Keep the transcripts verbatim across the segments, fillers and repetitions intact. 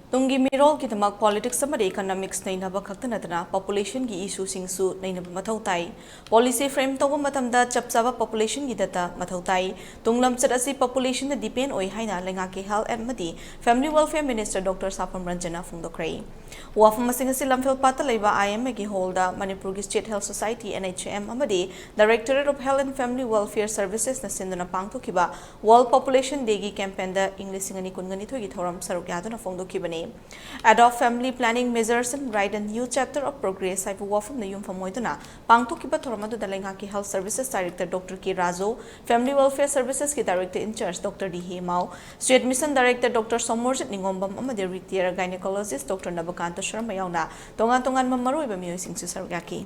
ꯇꯨꯡꯒꯤ ꯃꯤꯔꯣꯜꯒꯤꯗꯃꯛ politics ꯑꯃꯗꯤ economics ꯅꯩꯅꯕ ꯈꯛꯇ ꯅꯠꯇꯅ populationꯒꯤ issueꯁꯤꯡꯁꯨ ꯅꯩꯅꯕ ꯃꯊꯧ ꯇꯥꯏ꯫ Policy frame ꯇꯧꯕ ꯃꯇꯝꯗ ꯆꯞ ꯆꯥꯕ populationꯒꯤ data ꯃꯊꯧ ꯇꯥꯏ꯫ ꯇꯨꯡ ꯂꯝꯆꯠ ꯑꯁꯤ populationꯗ depend ꯑꯣꯏ ꯍꯥꯏꯅ ꯂꯩꯉꯥꯛꯀꯤ Health ꯑꯃꯗꯤ Family Welfare Minister Doctor ꯁꯥꯐꯝ ꯔꯟꯖꯟꯅ ꯐꯣꯡꯗꯣꯛꯈ꯭ꯔꯦ꯫ ꯋꯥꯐꯝ ꯑꯁꯤꯡ ꯑꯁꯤ ꯂꯝꯐꯦꯜꯄꯥꯠꯇ ꯂꯩꯕ IMAꯒꯤ hallꯗ ꯃꯅꯤꯄꯨꯔꯒꯤ State Health Society, NHM, ꯑꯃꯗꯤ Directorate of Health and Family Welfare Servicesꯅ ꯁꯤꯟꯗꯨꯅ ꯄꯥꯡꯊꯣꯛꯈꯤꯕ World Population Dayꯒꯤ campaignꯗ ꯏꯪ ꯂꯤꯁꯤꯡ ꯑꯅꯤ ꯀꯨꯟꯒ ꯅꯤꯊꯣꯏꯒꯤ ꯊꯧꯔꯝ ꯁꯔꯨꯛ ꯌꯥꯗꯨꯅ ꯐꯣꯡꯗꯣꯛꯈꯤꯕꯅꯤ꯫ Adopt family planning measures and write a new chapter of progress ꯍꯥꯏꯕ ꯋꯥꯐꯝꯗ ꯌꯨꯝꯐꯝ ꯑꯣꯏꯗꯨꯅ ꯄꯥꯡꯊꯣꯛꯈꯤꯕ ꯊꯧꯔꯝ ꯑꯗꯨꯗ ꯂꯩꯉꯥꯛꯀꯤ Health Services Director Doctor K Raju, Family Welfare Servicesꯀꯤ Director in charge Doctor D ꯍꯦꯃꯥꯎ, State Mission Director Doctor Somorjit ꯅꯤꯉꯣꯝꯕꯝ ꯑꯃꯗꯤ retired gynecologist Doctor ꯅꯕꯀꯥꯟꯇ ꯁꯔꯃ ꯌꯥꯎꯅ ꯇꯣꯉꯥꯟ ꯇꯣꯉꯥꯟꯕ ꯃꯔꯨꯑꯣꯏꯕ ꯃꯤꯑꯣꯏꯁꯤꯡꯁꯨ ꯁꯔꯨꯛ ꯌꯥꯈꯤ꯫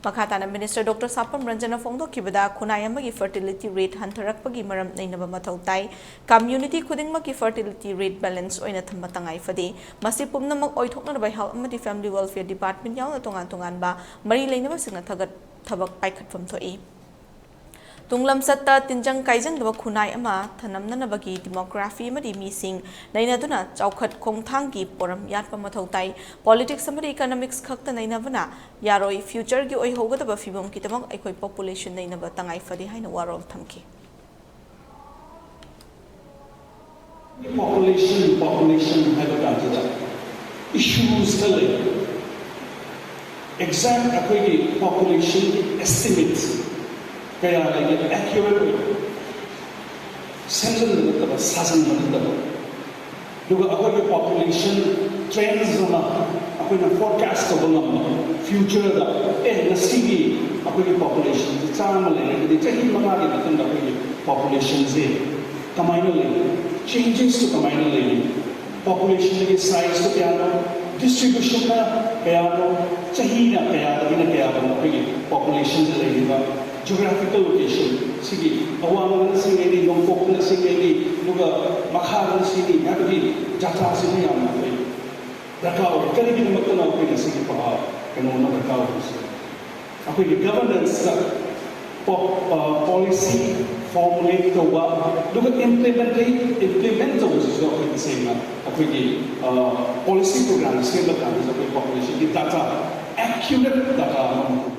ꯃꯈꯥ ꯇꯥꯅ Minister Doctor ꯁꯥꯐꯝ ꯔꯟꯖꯟꯅ ꯐꯣꯡꯗꯣꯛꯈꯤꯕꯗ ꯈꯨꯟꯅꯥꯏ ꯑꯃꯒꯤ fertility rate ꯍꯟꯊꯔꯛꯄꯒꯤ ꯃꯔꯝ ꯅꯩꯅꯕ ꯃꯊꯧ ꯇꯥꯏ꯫ Community ꯈꯨꯗꯤꯡꯃꯛꯀꯤ fertility rate balance ꯑꯣꯏꯅ ꯊꯝꯕ ꯇꯉꯥꯏ ꯐꯗꯦ꯫ ꯃꯁꯤ ꯄꯨꯝꯅꯃꯛ ꯑꯣꯏꯊꯣꯛꯅꯅꯕ Health ꯑꯃꯗꯤ Family Welfare Department ꯌꯥꯎꯅ ꯇꯣꯉꯥꯟ ꯇꯣꯉꯥꯟꯕ ꯃꯔꯤ ꯂꯩꯅꯕꯁꯤꯡꯅ ꯊꯕꯛ ꯄꯥꯏꯈꯠꯐꯝ ꯊꯣꯛꯏ꯫ ꯇꯨꯡ ꯂꯝꯆꯠꯇ ꯇꯤꯟꯖꯪ ꯀꯥꯏꯖꯪꯗꯕ ꯈꯨꯟꯅꯥꯏ ꯑꯃ ꯊꯅꯝꯅꯅꯕꯒꯤ demography ꯑꯃꯗꯤ ꯃꯤꯁꯤꯡ ꯅꯩꯅꯗꯨꯅ ꯆꯥꯎꯈꯠ ꯈꯣꯡꯊꯥꯡꯒꯤ ꯄꯣꯔꯝ ꯌꯥꯠꯄ ꯃꯊꯧ ꯇꯥꯏ꯫ Politics ꯑꯃꯗꯤ economics ꯈꯛꯇ ꯅꯩꯅꯕꯅ ꯌꯥꯔꯣꯏ꯫ Futureꯒꯤ ꯑꯣꯏꯍꯧꯒꯗꯕ ꯐꯤꯕꯝꯒꯤꯗꯃꯛ ꯑꯩꯈꯣꯏ population ꯅꯩꯅꯕ ꯇꯉꯥꯏ ꯐꯗꯦ ꯍꯥꯏꯅ ꯋꯥꯔꯣꯜ ꯊꯝꯈꯤ꯫ Population, population ꯍꯥꯏꯕ ꯀꯥꯟꯁꯤꯗ issues ꯈꯔ ꯂꯩ꯫ Exact ꯑꯩꯈꯣꯏꯒꯤ populationꯒꯤ estimate ꯀꯌꯥ ꯂꯩꯒꯦ, accurate ꯑꯣꯏꯕ, ꯁꯦꯝꯖꯤꯟꯕ ꯅꯠꯇꯕ, ꯁꯥꯖꯤꯟꯕ ꯅꯠꯇꯕ, ꯑꯗꯨꯒ ꯑꯩꯈꯣꯏꯒꯤ population trends ꯑꯃ ꯑꯩꯈꯣꯏꯅ forecast ꯇꯧꯕ ꯉꯝꯕ, futureꯗ, ꯑꯦ, ꯉꯁꯤꯒꯤ ꯑꯩꯈꯣꯏꯒꯤ populationꯁꯦ ꯆꯥꯝꯃ ꯂꯩꯔꯒꯗꯤ ꯆꯍꯤ ꯃꯉꯥꯒꯤ ꯃꯇꯨꯡꯗ ꯑꯩꯈꯣꯏꯒꯤ populationꯁꯦ ꯀꯃꯥꯏꯅ ꯂꯩ, changesꯇꯨ ꯀꯃꯥꯏꯅ ꯂꯩ, populationꯒꯤ sizeꯇꯨ ꯀꯌꯥꯅꯣ, distributionꯅ ꯀꯌꯥꯅꯣ, ꯆꯍꯤꯅ ꯀꯌꯥꯗꯒꯤꯅ ꯀꯌꯥꯐꯥꯎ ꯑꯩꯈꯣꯏꯒꯤ populationꯁꯦ ꯂꯩꯔꯤꯕ, geographical location ꯁꯤꯒꯤ ꯑꯋꯥꯡꯕꯅ ꯁꯤꯡꯉꯩꯅꯤ, ꯅꯣꯡꯄꯣꯛꯇꯅ ꯁꯤꯡꯉꯩꯅꯤ, ꯑꯗꯨꯒ ꯃꯈꯥꯗꯅ ꯁꯤꯅꯤ ꯍꯥꯏꯕꯒꯤ dataꯁꯤꯅ ꯌꯥꯝꯅ ꯑꯩꯈꯣꯏ ꯗꯔꯀꯥꯔ ꯑꯣꯏ꯫ ꯀꯔꯤꯒꯤꯗꯃꯛꯇꯅ ꯑꯩꯈꯣꯏꯅ ꯁꯤꯒꯤ ꯄꯍꯥ ꯀꯩꯅꯣ ꯑꯃ ꯗꯔꯀꯥꯔ ꯑꯣꯏꯔꯤꯁꯦ? ꯑꯩꯈꯣꯏꯒꯤ governanceꯇ policy formulate ꯇꯧꯕ ꯑꯗꯨꯒ implement implement ꯇꯧꯕꯁꯤꯁꯨ ꯑꯩꯈꯣꯏ ꯇꯁꯦꯡꯅ ꯑꯩꯈꯣꯏꯒꯤ ꯄꯣꯂꯤꯁꯤ ꯄ꯭ꯔꯣꯒ꯭ꯔꯥꯝ ꯁꯦꯝꯕ ꯀꯥꯟꯗꯁꯨ ꯑꯩꯈꯣꯏ ꯄꯣꯄꯨꯂꯦꯁꯟꯒꯤ ꯗꯥꯇꯥ, ꯑꯦꯀ꯭ꯌꯨꯔꯦꯠ ꯗꯥꯇꯥ ꯑꯃ